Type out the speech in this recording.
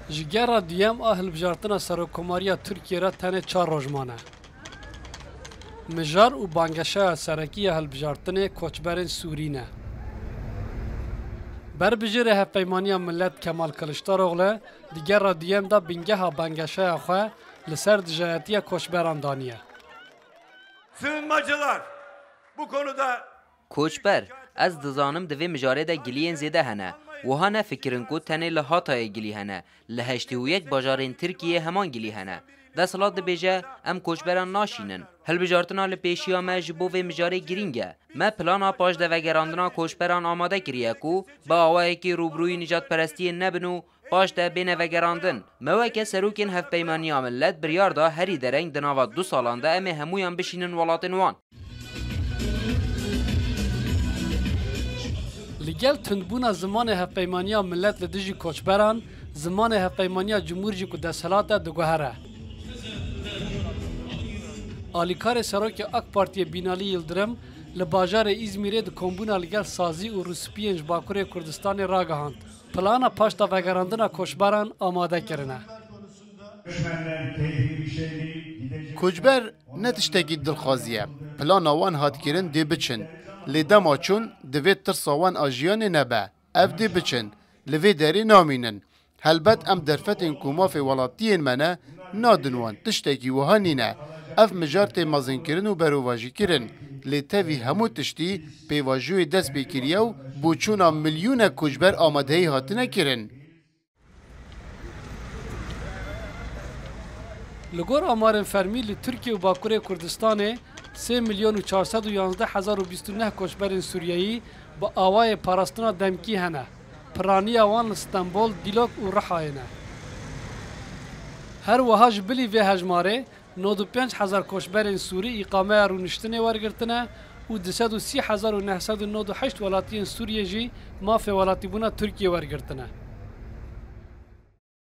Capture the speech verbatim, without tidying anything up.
Ji gera duyem a hilbijartina Serokkomariya Tirkiyê re tenê çar roj mane. Mijar û bangeşeya serekî ya hilbijartinê koçberên Sûrî ne. Berbijêrê Hevpeymaniya Millet Kemal Kiliçdaroglu di gera duyem de bingeha bangeşeya xwe li ser dijayetiya koçberan daniye. Sığınmacılar bu konuda Koçber, ez dizanim di vê mijarê de giliyên zêde hene. Wiha nefikirin ku tenê li Hatayê gilî hene. Li heştê û yek bajarên Tirkiyê heman gilî hene. Desthilat dibêje, em koçberan naşînin. Hilbijartina li pêşiya me ji bo vê mijarê girîng e. Me plana paş de vegerandina koçberan amade kiriye ku bi awayekî rûbirûyî nijadperestiyê nebin û paş de bêne vegerandin. Me weke serokên Hevpeymaniya Millet biryar da herî dereng di nava du salan de em ê hemûyan bişînin welatên wan. Li gel tundbûna zimanê Hevpeymaniya Millet li dijî koçberan, zimanê Hevpeymaniya Cumhur jî ku desthilat e diguhere. Alîkarê Serokê AK Partiyê Bînalî Yildirim li bajarê Îzmîrê di kombûna li gel sazî û rûspiyên ji Bakurê Kurdistanê ragihand, plana paşdavegerandina koçberan amade kirine. Koçber ne tiştekî dilxwazî ye. Plana wan hat kirin dê biçin. Lê dema çûn, divê tirsa wan a jiyanê nebe. Ev dê biçin. Li vê derê namînin. Helbet em derfetên ku mafê welatiyên me ne, nadin wan. Tiştekî wiha nîne. Ev mijar tê mezinkirin û berovajîkirin. Lê tevî hemû tiştî pêvajoyê dest pê kiriye û boçûna milyûnek koçber amadehî hatine kirin. Li gor amarên fermî li Tirkiye û Bakurê Kurdistanê sê milyon û çar sed û yanzdeh hezar û bîst û neh koçberên Sûriyeyî bi awayê parastina demkî hene. Piraniya wan li Stenbol, Dîlok û Rihayê ne. Her wiha ji bilî vê hejmarê nod û pênc hezar koçberên Sûrî îqameya rûniştinê wergirtine û du sed û sî hezar û neh sed û nod û heşt welatiyên Sûriyê jî mafê welatîbûna Tirkiyê wergirtine.